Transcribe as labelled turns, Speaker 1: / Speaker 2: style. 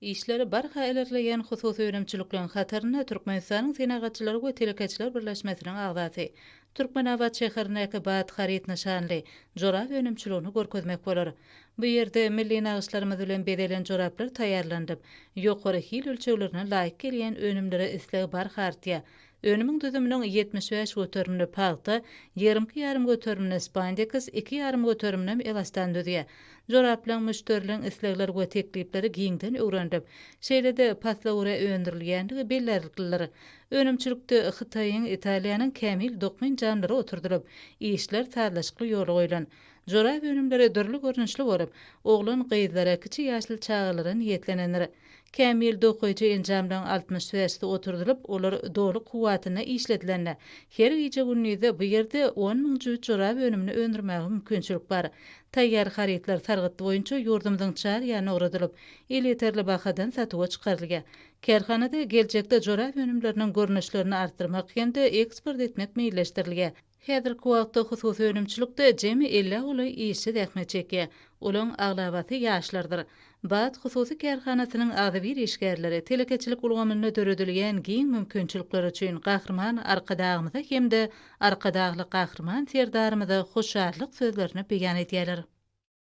Speaker 1: Işleri barha ilerleýän hususy önümçilikleriň hatarynda Türkmenistanyň Senagatçylar we telekeçiler birleşmesiniň agzasy, Türkmenabat şäherindäki Bat haryt nyşanly jorap önümçiligini görkezmek bolar. Bu ýerde milli nagyşlarymyz bilen bezelen joraplar taýýarlanylyp, ýokary hil ölçeglerine laýyk gelýän önümlere isleg barha artýar. Önümiň düzüminiň 75 göterimini pagta, 22 ýarym göterimini spandeks, iki ýarym göteriminem elastan düzýär. Joraplaryň müşderileriň islegleri we teklipleri giňden öwrenilip, şeýle-de pasla görä öndürilýändigi bellärliklidir. Önümçilikde Hytaýyň, Italiýanyň kämil dokma enjamlary oturdylyp, işler sazlaşykly ýola goýlan. Jorap önümleri dürli görnüşli bolup, oglan-gyzlara, kiçi ýaşly çagalara niýetlenendir. Kämil dokaýjy enjamlaryň 65-si oturdylyp, olar doly kuwwatynda işledilende, her gije-gündizde bu ýerde 10,000 jübüt jorap önümini öndürmäge mümkinçilik bar. Taýýar harytlar sargyt boýunça ýurdumyzyň çar ýanyna ugradylyp, elýeterli bahadan satuwa çykarylýar. Kärhanada geljekde jorap önümleriniň görnüşlerini artdyrmak hem-de eksport etmek meýilleşdirilýär. Häzirki wagtda hususy önümçilikde jemi ellä golaý işçi zähmet çekýär. Olaň aglabasy ýaşlardyr. Bat hususy kärhanasynyň agzybir işgärleri telekeçilik ulgamynda döredilýän giň mümkinçilikler üçin Gahryman Arkadagymyza hem-de Arkadagly Gahryman Serdarymyza hoşallyk sözlerini beýan edýärler.